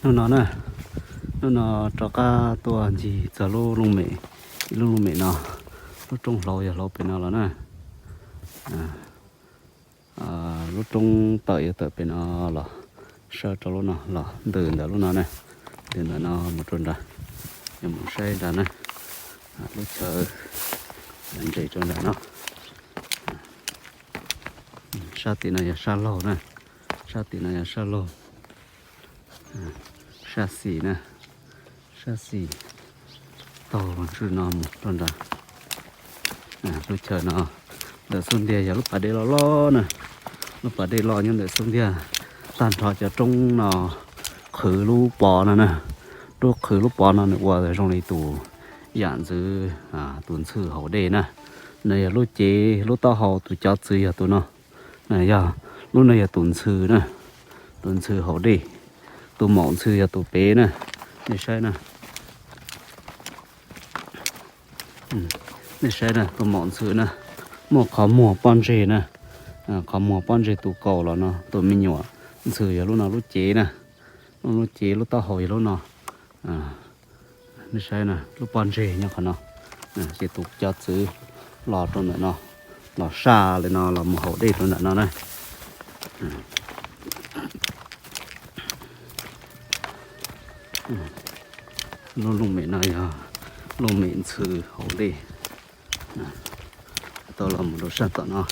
Hnub no na, hnub no rov qab tuaj ncig txog lub looj mem, ib lub looj mem no, lub roob hlau yog hlau pem no los na. Lub roob tawm yuav tawm pem no los sawb rau lub no los ntws ntawm lub no na, ntws ntawm no mus rau nrad, yuav mus saib nrad na. Lub chaw ntses rau nrad no. Sab tim no yog sab laug na, sab tim no yog sab laug. Sab xis na, sab xis taug ntswg no mus rau nrad. Lub chaw no ntawm xub ntiag yog lub pas dej loj loj na, lub pas dej loj nyob ntawm xub ntiag. Tag nrho cov roob no qhwv lub pov no na, roob qhwv lub pov no nws ua zoo li tus yam ntxwv tus ntxhw haus dej na. Nws yog lub cev lub taub hau tus cov txwv yog tus no. Yog lub no yog tus ntxhw na, tus ntxhw haus dej, tus maum ntxhw yog tus pem na. Nej saib na, nej saib na, tus maum ntxhw na, muaj qhov muag pob ntseg na, qhov muag pob ntseg tus kaus los no, tus me nyuam ntxhw yog lub no lub cev na, lub cev lub taub hau yog lub no. Nej saib na, lub pob ntseg nyob qhov no, ces tus cov txwv los rau ntawm no, los saj li no los mus haus dej rau ntawm no na. Lub looj mem no yog looj mem ntxhw haus dej. Tau los mus rau sab tom no.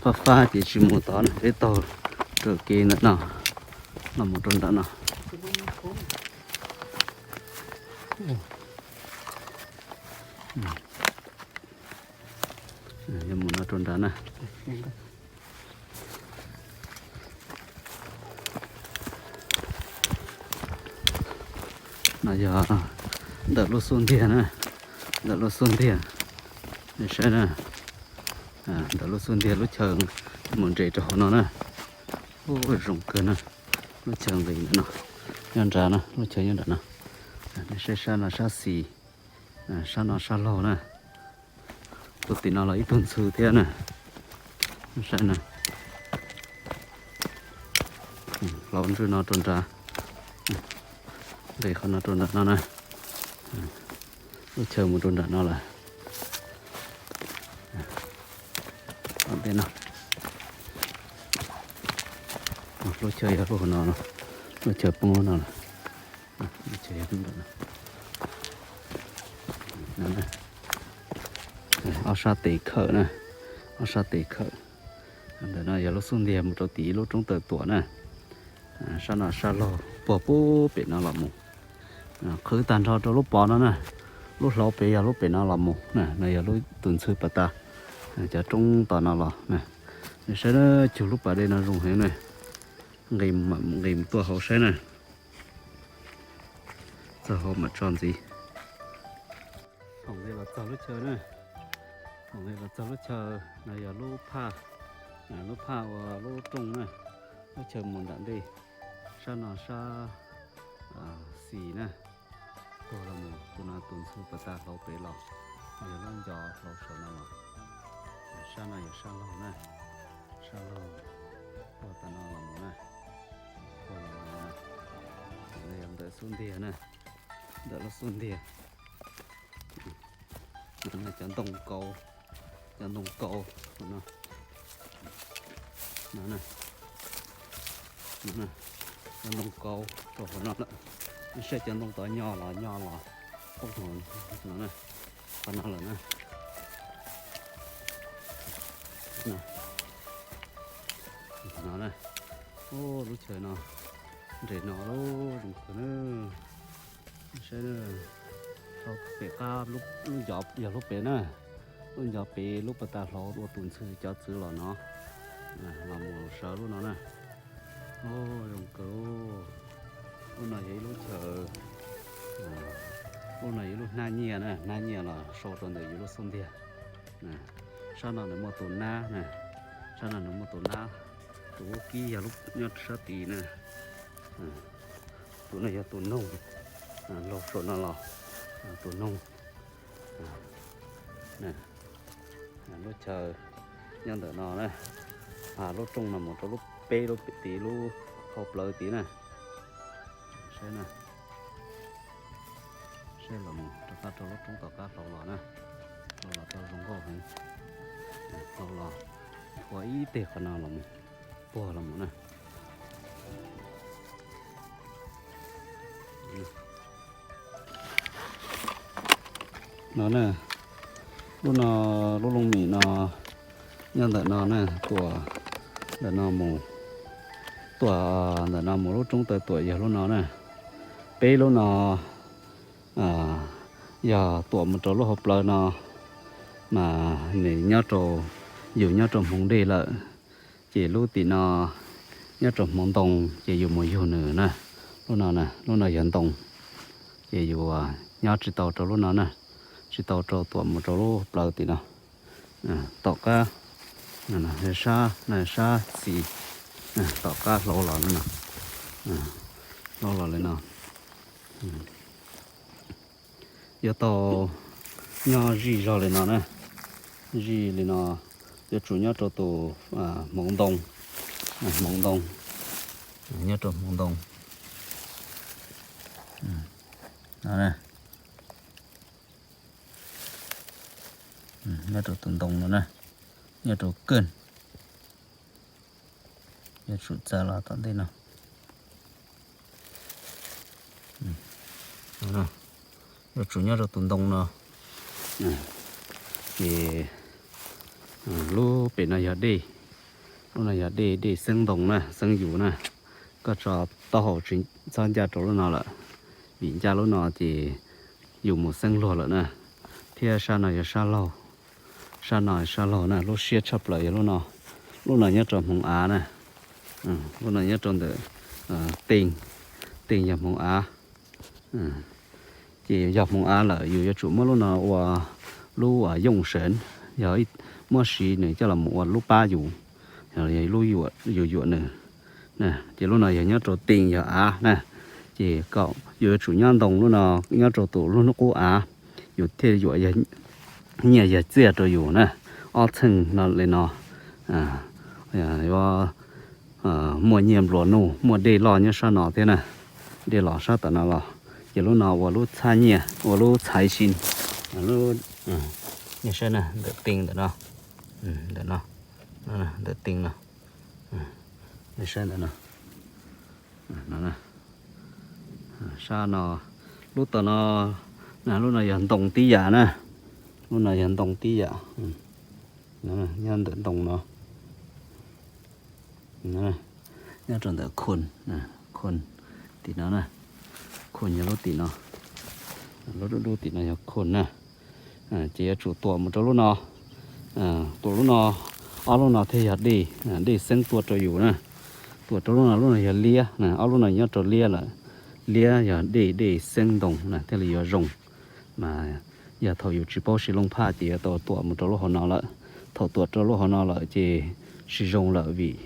Fab fab ces tsis mus tod na, peb taug raws kev ntawm no los mus rau nram no. Yuav mus no rau nrad na. No yog ntawm lub xub ntiag na, ntawm lub xub ntiag. Nej saib na, ntawm lub xub ntiag lub chaw mus nres rau hauv no na. Ub, zoo kawg na, lub chaw nqis ntawm no, nyob nrad na, lub chaw nyob nram no. Nej saib sab no sab xis, sab no sab laug na. Tus tim no los ib tug ntxhw thiab na. Saib na, hlau ntswg no rau nrad, nqis qhov no rau nram no na. Lub chaw mus rau nram no lawm. Lub chaw yog lub hauv no, lub chaw poob lub no lawm. Lub chaw yog lub nram no. Ob sab tes khawm na, ob sab tes khawm. Ntawm no yog lub xub ntiag mus rau tim ib lub roob tawm tuam na. Sab no sab laug puag puag pem no los mus. Qhwv tag nrho rau lub pov no na. Lub hlauv pem yog lub pem no los mus na, no yog lub tus ntxhw pas tas. Cov roob tom no los na. Nej saib na, cug lub pas dej no zoo heev na. Nqis, nqis tuaj hauv saib na. Txog hauv mam tso ntxiv. Thaum nqis los txog lub chaw na, thaum nqis los txog lub chaw no yog lub phaj, lub phaj ua lub rooj na, lub chaw mus nram ntej, sab no sab xis na, tuag los mus tus no tus ntxhw pas tas hlauv pem los, yog lub ncov hlauv saum no los, sab no yog sab laug na, sab laug tuag tas no los mus na, tuag los mus no, no yog ntawm xub ntiag na, ntawm lub xub ntiag. No cov ntoo kauv, cov ntoo kauv no, no, cov ntoo kauv rau qhov no lawm. Saib cov ntoo tod nyo los nyo los, qhov no lawm na. No na, lub chaw no, nres no zoo kawg na. Saib, pem qab lub ncov yog lub pem na, lub ncov pem lub pas tas hlauv ua tus ntxhw cov txwv los no, los mus sawv lub no na. Zoo kawg. Lub no yog ib lub chaw, lub no yog ib lub hnab nyiaj na, hnab nyiaj los sau rau ntawm yus lub xub ntiag. Sab no nws muaj tus nab na, sab no nws muaj tus nab, tus ub kib yog lub nyob sab tid na. Tus no yog tus noog, laug saum no los tus noog. Lub chaw nyob ntawm no na, lub roob no mus rau lub peb lub tid lub hauv plawv tid na. Saib na, saib los mus rov qab rau lub roob tom qab hlau los na, hlau los tau zoo nkauj heev, hlau los ua ib teg qhov no los mus puag los mus na. No na, lub no, lub looj mim no nyob ntawm no na, tuam ntawm no mus, tuam ntawm no mus lub roob taw tuam yog lub no na. Peb lub no yog tuam mus rau lub hauv plawv no, mas nws nyob rau, yus nyob rau hmoov dej lawm, ces lub tim no nyob rau hmoov ntoo, ces yus mus yug nws na. Lub no, lub no yog ntoo, ces yus nyob tsis tau rau lub no na, tsis tau rau tuam mus rau lub plawv tim no. Tom qab, sab, sab xis, tom qab hlau los li no, hlau los li no. Yuav tau nyob zij zog li no na, zij li no, yuav tsum nyob rau tus hmoov ntoo, hmoov ntoo, nyob rau hmoov ntoo. Nyob rau tus ntoo no na, nyob rau kawg, yuav tsum txav los tom ntej no. Yuav tsum nyob rau tus ntoo no, ces lub pem no yog dej, lub no yog dej, dej xeeb ntoo na, xeeb yus na. Koj tso taub hau tsis txhob ncaj rau lub no lawm, vim ncaj lub no ces yus mus xeeb luag lawm na. Thiab sab no yog sab laug, sab no sab laug na, lub siab tshaj plaws yog lub no. Lub no nyob rau hmoov av na, lub no nyob rau ntawm tees, tees yog hmoov av. Ces yog hmoov av lawm yus yuav tsum muab lub no ua lub yooj seev, yog muab siv nws coj los mus ua lub pab yus, yog lub yus yuam nws. Ces lub no yog nyob rau tees yog av na, ces kom yus yuav tsum nyob ntoo lub no, nyob rau tus lub hnub qub av, yus thiaj yuam nyiaj yog txiaj rau yus na. Ob txheej no li no, yuav muaj nyiaj nplua nuj, muaj dej loj nyob sab no thiab na. Dej los sab tom no los, ces lub no ua lub txhab nyiaj, ua lub txhais sin. Saib na, ntawm tees ntawm no, ntawm no, ntawm tees no, saib ntawm no. Sab no, lub tom no, lub no yog ntoo tib yam na, lub no yog ntoo tib yam, nyob ntawm ntoo no, nyob rau ntawm khun, khun tim no na, khun yog lub tim no, lub dub dub tim no yog khun na. Ces yuav tsum tuam mus rau lub no, tuam lub no, ob lub no thiaj yog dej, dej xeeb tuaj rau yus na. Tuam rau lub no, lub no yog liab, ob lub no nyob rau liab lawm, liab yog dej, dej xeeb ntoo na thiaj li yuav zoo. Mas yog thaum yus tsis paub siv looj phaj ces yuav tau tuam mus rau lub hauv no lawm. Thaum tuam rau lub hauv no lawm ces tsis zoo lawm vim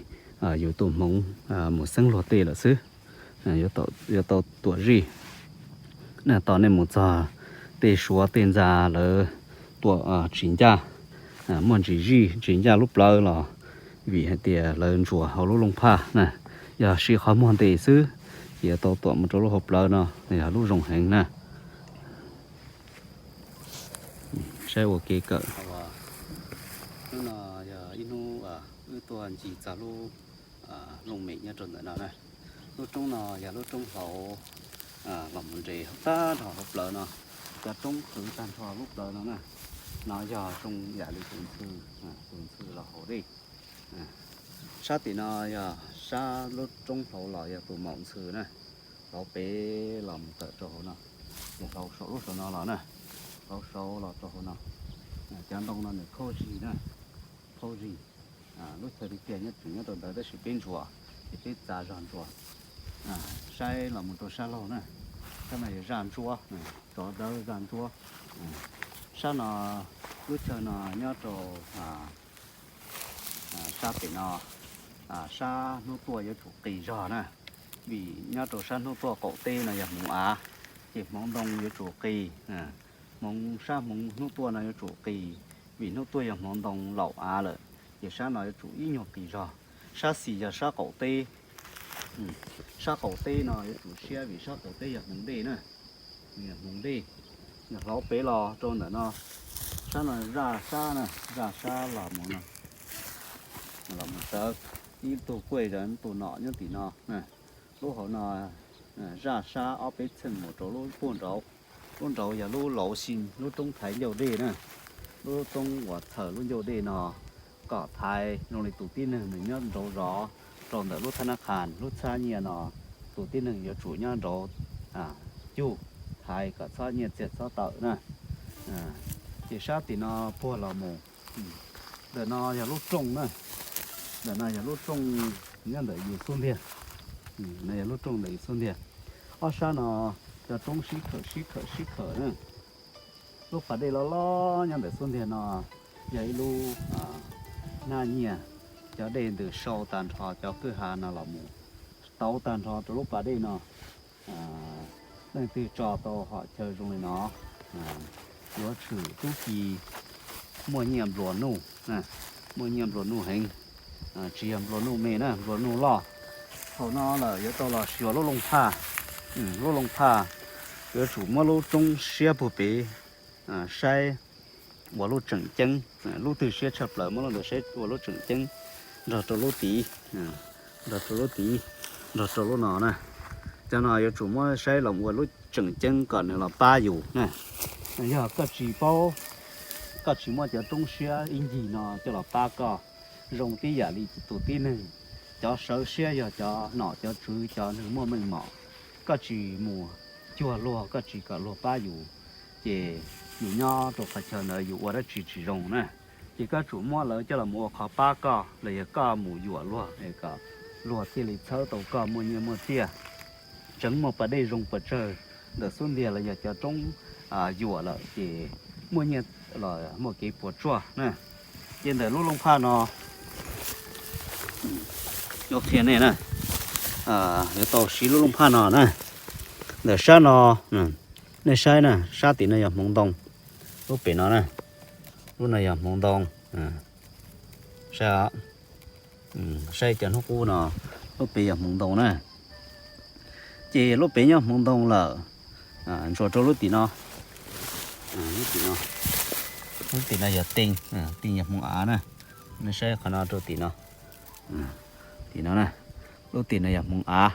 yus tus hmoov mus xeeb luag tej lawm xwb. Yuav tau tuam zij. Tos nej mus txog tej Suav tej ntxa lawv tuam tsis ncaj, muaj ntsis zij tsis ncaj lub plawv los vim hais tias lawv ntsuas hauv lub looj phaj na. Yog siv qhov muag ntes xwb ces yuav tau tuam mus rau lub hauv plawv no yog lub zoo heev na. Saib ua kev kawm. Hnub no yog ib hnub wb tuaj ncig txog lub looj mem nyob rau ntawm no na. Lub roob no yog lub roob hlau los mus nres tag nrho hauv plawv no. Cov roob qhwv tag nrho lub plawv no na. No yog zoo yam li tus ntxhw, tus ntxhw los haus dej. Sab tim no yog sab lub roob hlau los yog tus maum ntxhw na. Hlau pem los mus tawm rau hauv no, ces hlau saum lub saum no los na, hlau saud los rau hauv no. Cov ntoo no nws khaub zig na, khaub zig. Lub chaw tiag tiag nyob tseem nyob rau ntawd tab sis peb ntsuas, ces peb txav zog ntsuas. Saib los mus rau sab laug na, sab no yog zaj ntsuab, tsov dawb zaj ntsuab. Sab no, lub chaw no nyob rau sab pem no, sab hnub tuaj yuav tsum qis zog na, vim nyob rau sab hnub tuaj qaum teb no yog hmoov av, ces hmoov ntoo yuav tsum qis. Hmoov, sab hmoov hnub tuaj no yuav tsum qis, vim hnub tuaj yog hmoov ntoo laum av lawm, ces sab no yuav tsum ib nyuag qis zog. Sab xis yog sab qaum teb. Sab qaum teb no yuav tsum siab vim sab qaum teb yog hmoov dej na, yog hmoov dej. Yog hloov pem los rau ntawm no, sab no zaj sab na, zaj sab los mus no, los mus sawv ib tug kuj zam tus nom nyob tim no. Lub hauv no zaj sab ob peb txheej mus rau lub puag nraud. Lub nraud yog lub lauv xi, lub roob thaiv ncauj dej na, lub roob uas txhawm lub ncauj dej no kom thaiv zoo li tus tib neeg nws nyob nraud zov rau ntawm lub thab nab qhas lub txhab nyiaj no, tus tib neeg yuav tsum nyob nraud cuj thaiv kom txhob nyiaj txiag txhob tawm na. Ces sab tim no puag los mus, ntawm no yog lub rooj na, ntawm no yog lub rooj nyob ntawm yus xub ntiag, no yog lub rooj ntawm yus xub ntiag. Ob sab no cov roob sib khawm sib khawm sib khawm na. Lub pas dej loj loj nyob ntawm xub ntiag no yog ib lub naj nyiaj, cov dej ntws sau tag nrho cov kwj ha no los mus tauv tag nrho rau lub pas dej no. Leej twg tso tau hom chaw zoo li no, yuav tshwm tub ki muaj nyiaj nplua nuj, muaj nyiaj nplua nuj heev, tsis yog nplua nuj me na, nplua nuj loj. Thaum no lawm yuav tau los xyuas lub looj phaj, lub looj phaj yuav tsum muab lub roob siab puag pem saib ua lub tseem ceeb, lub twg siab tshaj plaws muab lub ntawd saib ua lub tseem ceeb, nrog rau lub tid, nrog rau lub tid, nrog rau lub no na. Cov no yuav tsum muab saib los ua lub tseem ceeb kom nws los pab yus na. Yog koj tsis paub, koj tsis muab cov roob siab ib ncig no coj los pab koj zoo tib yam li tus tib neeg, cov sawv siab yog cov nom cov tswv cov neeg muaj meej mom, koj tsis mus cuag luag, koj tsis kom luag pab yus, ces yus nyob rau qhov chaw ntawd yus ua dab tsi tsis zoo na. Ces koj tsum muab lawv coj los ua qhov pab koj los yog koj mus yuam luag es kom luag thiaj li txhawb tau koj muaj nyiaj muaj txiaj. Tseev muaj pas dej zoo pes tsawg ntawm xub ntiag los yog cov roob yuam lawm ces muaj nyiaj los muaj kev puas tsuaj na. Ces ntawm lub looj phaj no, yuav qhia nej na, yuav tau siv lub looj phaj no na. Ntawm sab no, nej saib na, sab tim no yog hmoov ntoo, lub pem no na, lub no yog hmoov ntoo. Saib, saib cov hnub qub no, lub pem yog hmoov ntoo na. Ces lub pem nyob hmoov ntoo lawm, ntsuas rau lub tim no, lub tim no, lub tim no yog tee, tee yog hmoov av na. Nej saib qhov no rau tim no, tim no na, lub tim no yog hmoov av.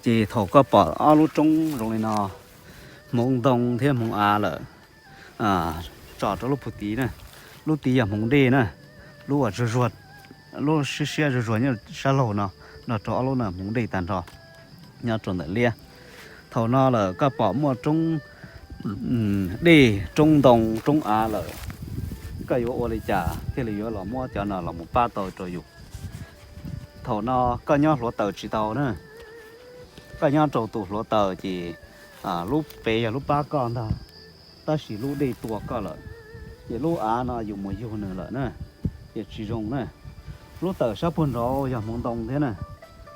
Ces thaum koj pom ob lub roob zoo li no, hmoov ntoo thiab hmoov av lawm, tso rau lub puag tid na, lub tid yog hmoov dej na, lub uas zuag zuag, lub siab siab zuag zuag nyob sab laug no, nrog rau ob lub no hmoov dej tag nrho nyob rau ntawm liab. Thaum no lawm koj pom muaj roob dej, roob ntoo, roob av lawm, koj yuav ua li cas thiaj li yuav los muab cov no los mus pab tau rau yus? Thaum no koj nyob hluav taws tsis tau na, koj nyob rau tus hluav taws ces lub pem yog lub pab koj ntag, tab sis lub dej tua koj lawm, ces lub av no yus mus yug nws lawm na, ces tsis zoo na. Lub tawm sab puag nraud yog hmoov ntoo thiab na,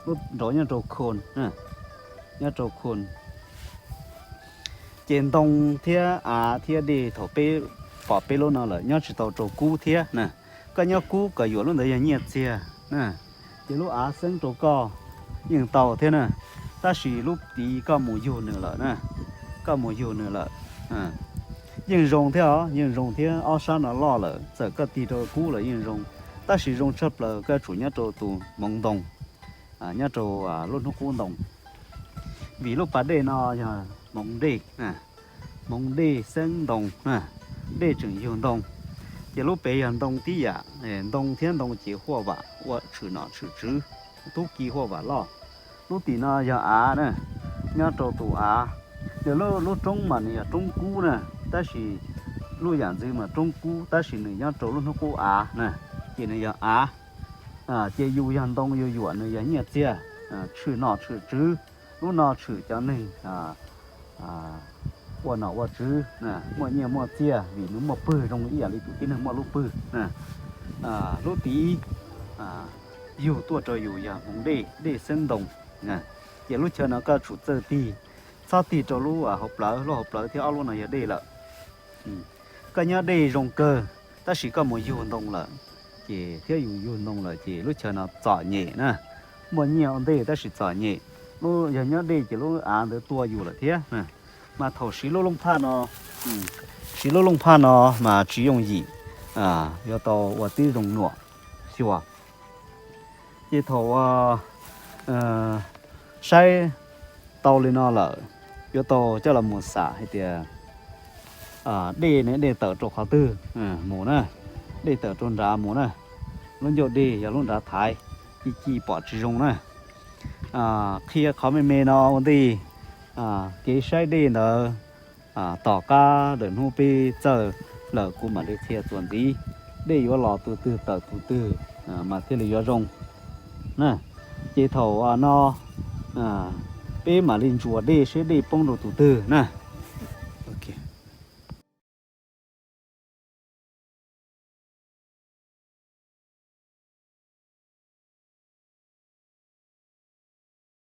lub nraud nyob rau khon, nyob rau khon. Ces ntoo thiab av thiab dej thaum peb pom peb lub no lawm nyob tsis tau rau kub thiab na. Koj nyob kub kom yuam lub ntawd yog nyiaj txiag na, ces lub av xeeb rau koj yeej tau thiab na, tab sis lub tid koj mus yug nws lawm na, koj mus yug nws lawm. Yeej zoo thiab os, yeej zoo thiab, ob sab no loj lawm, txawm koj tig rau kub lawm yeej zoo, tab sis zoo tshaj plaws koj yuav tsum nyob rau tus hmoov ntoo, nyob rau lub hnub qub ntoo, vim lub pas dej no yog hmoov dej, hmoov dej xeeb ntoo, dej tseem yug ntoo, ces lub pem yog ntoo tib yam, ntoo thiab ntoo ces huaj vam ua tshwm nom tshwm tswv, tub ki huaj vam loj. Lub tim no yog av na, nyob rau tus av. Nws lub roob mas nws yog roob kub na, tab sis lub yam ntxwv mas roob kub tab sis nws nyob rau lub hnub qub av na, ces nws yog av. Ces yus yog ntoo yus yuam nws yog nyiaj txiag, tshwm nom tshwm tswv, lub no tshwm cov neeg ua nom ua tswv, muaj nyiaj muaj txiaj vim nws muaj pwg zoo ib yam li tus tib neeg muaj lub pwg. Lub tid yug tuaj rau yus yog hmoov dej, dej xeeb ntoo. Ces lub chaw no koj tsum txawj tig, txhob tig rau lub hauv plawv, lub hauv plawv thiab ob lub no yog dej lawm. Koj nyob dej zoo kawg, tab sis koj mus yug ntoo lawm, ces thiab yus yug ntoo lawm ces lub chaw no txom nyem na. Muaj nyiaj ua ntej tab sis txom nyem. Lub yog nyob dej ces lub av ntawd tua yus lawm thiab. Mas thaum siv lub looj phaj no, siv lub looj phaj no mas tsis yooj yim, yuav tau ua tib zoo nyuam xyuas. Ces thaum saib tau li no lawm, yuav tau coj los mus xam hais tias dej ne, dej tawm rau qhov twg mus na, dej tawm rau nrad mus na, lub ncauj dej yog lub nrad thaiv, ci ci pom tsis zoo na. Qhia qhov me me no ua ntej, kev saib dej ntawd tom qab lawm hnub peb txawj lawm kuv mam li qhia txuas ntxiv. Dej yuav los tus twg tawm tus twg mas thiaj li yuav zoo na. Ces thaum no peb mam li ntsuas dej seb dej poob rau tus twg na.